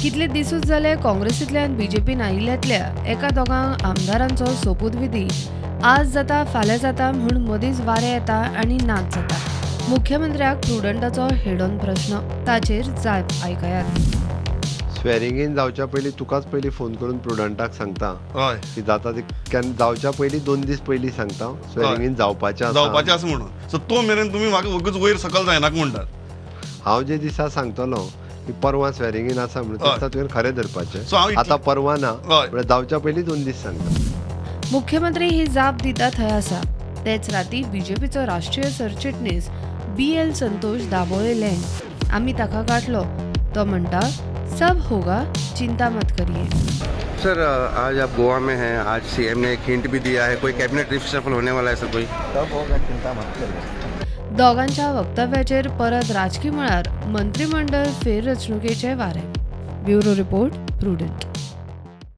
कितले दिसूच जाले काँग्रेसींतल्यान बीजेपीन आयिल्ल्यांतल्या एका दोगांक आमदारांचो सोपूतविधी आज जाता फाल्यां जाता म्हूण मदींच वारें येता आनी नाच जाता. मुख्यमंत्र्याक प्रुडंटाचो हेडोन प्रश्न, ताचेर जाप आयकयात. स्वेरिंग इन जावच्या पयलीं तुकाच पयलीं फोन करून प्रुडंटाक सांगता की जाता ते केन्ना, जावच्या पयलीं 2 दीस पयलीं सांगता, स्वेरिंग इन जावपाचें आसा. जावपाचें आसा म्हणून. सो तो मेरेन तुमी म्हाका वगूच वयर सकल जायनाका म्हणटात. हांव जे दिसा सांगतलो की परवां स्वेरिंग इन आसा म्हणून, त्या दिसा तुवें खरें धरपाचें. सो हांव आतां परवां ना, म्हळ्यार जावच्या पयलीं 2 दीस सांगता. मुख्यमंत्री ही जाप दिता थंय आसा, तेच राती बीजेपीचो राष्ट्रीय सरचिटणीस बी एल संतोष दाबोळे लँड. आमी ताका गाठलो. तो म्हणटा, सब होगा, चिंता मत करिए. सर, आज आप गोवा में हैं. आज सीएम ने एक हिंट भी दिया है, कोई कैबिनेट रिशफल होने वाला है सर कोई? सब होगा, चिंता मत करिए. दोगांच्या वक्तव्याचेर परत राजकी मळार मंत्रिमंडळ फेररचणुकेचे वारे. Bureau report, Prudent.